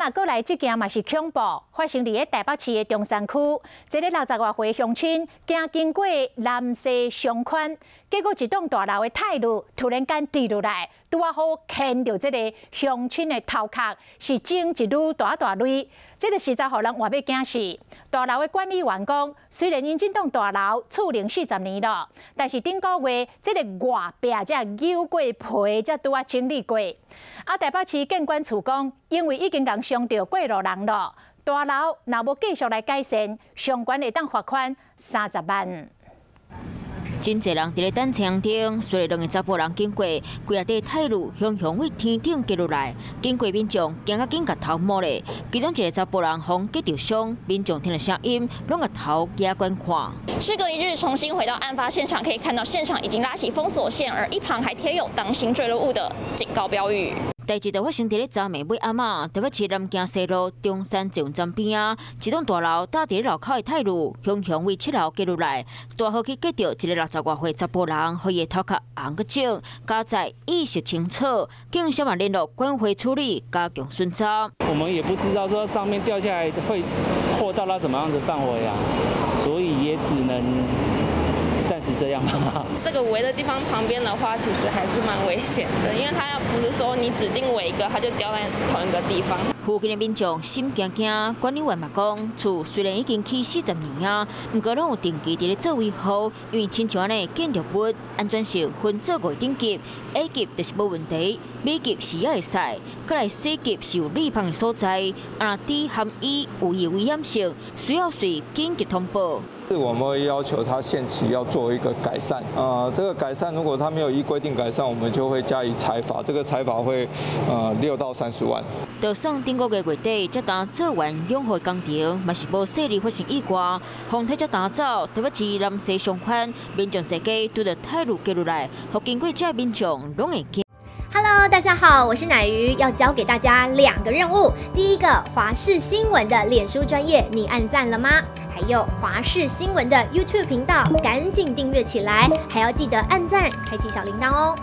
啊，閣來這件嘛是恐怖，發生佇咧台北市的中山區，一个60外歲鄉親行經過南西商圈，結果一棟大樓的鐵路突然間跌落來，拄仔好牽著這个鄉親的頭殼，是整一縷大大鐳。這个實在予人活欲驚死。大樓的管理員講，雖然𪜶這棟大樓厝齡40年了，但是頂個月這个外壁才扭過皮，才拄仔整理過。啊，台北市建管處講，因為已經共傷著過路人了，大樓若無繼續來改善，上懸會當罰款30萬。真濟人佇咧等青燈，隨著兩个查埔人經過，規仔塊鐵路雄雄對天頂跌落來，經過民眾驚甲緊共頭摸咧，其中一个查埔人予擊著傷，民眾聽著聲音，攏共頭舉懸看。事隔一日，重新回到案發現場，可以看到現場已經拉起封鎖線，而一旁還貼有當心墜落物的警告標語。代誌就發生佇咧昨暝尾暗仔，台北市南京西路中山捷運站邊仔，一棟大樓搭佇咧樓口的鐵路，雄雄對7樓跌落來，拄好去擊著一个60外歲查埔人，予伊的頭殼紅閣腫，佳哉意識清楚，警消嘛聯絡管會處理，加強巡查。我們也不知道說上面掉下來會擴大到什麼樣的範圍啊，所以也只能暫時這樣吧。這個圍的地方旁邊的話，其實還是蠻危險的，因為它不是說你指定圍一個，它就掉在同一個地方。附近的民眾心驚驚，管理員嘛講，厝雖然已經起40年啊，毋過攏有定期佇咧做維護，因為親像按呢建築物安全性分做五個等級，A 級就是無問題，B 級是猶會使，閣來 C 級是有裂縫的所在，啊 D 和 E 有伊的危險性，需要隨緊急通報。我們會要求他限期要做一個改善，啊，這個改善如果他沒有依規定改善，我們就會加以裁罰，這個裁罰會，6到30萬。就算頂個月月底才當做完養護工程，嘛是無細膩發生意外，風鐵才當走，台北市南西商圈民眾踅街拄著鐵路跌落來，予經過這民眾攏會驚。 Hello，大家好，我是奶魚，要交給大家兩個任務。第一個，華視新聞的臉書專頁，你按讚了嗎？還有華視新聞的 YouTube 頻道，趕緊訂閱起來，還要記得按讚，開啟小鈴鐺哦。